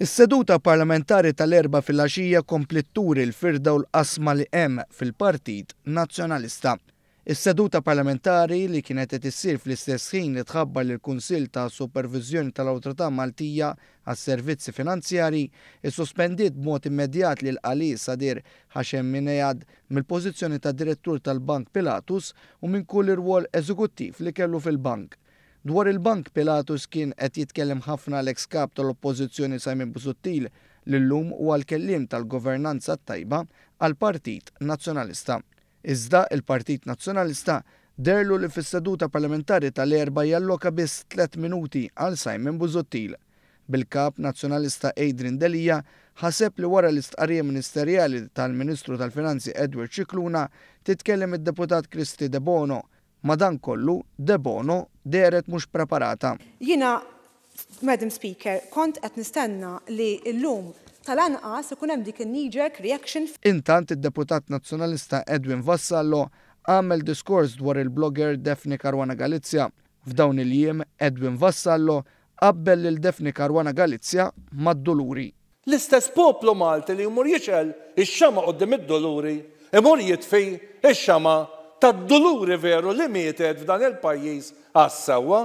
Is-seduta parlamentari tal-Erbgħa filgħaxija kompliet turi l-firda u l-qasma li hemm fil-Partit Nazzjonalista. Is-seduta parlamentari, li kienet qed issir fl-istess ħin li tħabbar li l-Kunsill ta' Superviżjoni tal-Awtorità Maltija għas-Servizzi Finanzjarji issospendiet b'mod immedjat lil Ali Sadir Hasheminejad mill-pożizzjoni ta' Direttur tal-Bank Pilatus u minn kull irwol eżekuttiv li kellu fil-bank. Dwar il-Bank Pilatus kien qed jitkellem ħafna l-eks Kap tal-Oppożizzjoni Simon Busuttil li llum huwa l-kelliem tal-governanza t-tajba għall-Partit Nazzjonalista. Iżda il-Partit Nazzjonalista deherlu li fis-seduta parlamentari tal-Erbgħa jalloka biss tlett minuti għal Simon Busuttil. Bil-Kap Nazzjonalista Adrian Delia ħaseb li wara l-istqarrija ministerjali tal-Ministru tal-Finanzi Edward Scicluna titkellem id-Deputat Kristy Debono Madankollu, Debono dehret mhux preparata. Jiena, Madam Speaker, kont qed nistenna li llum tal-anqas ikun hemm dik in-knee jerk reaction. Intant id-Deputat Nazzjonalista Edwin Vassallo għamel diskors dwar il-blogger Daphne Caruana Galizia. F'dawn il-jiem Edwin Vassallo qabbel lil Daphne Caruana Galizia mad-Duluri. L-istess poplu Malti li jmur jixgħel ix-xama' quddiem id-Duluri, imur jitfi x-xama' tad-Duluri veru li mietet f'dan il-pajjiż għas-sewwa.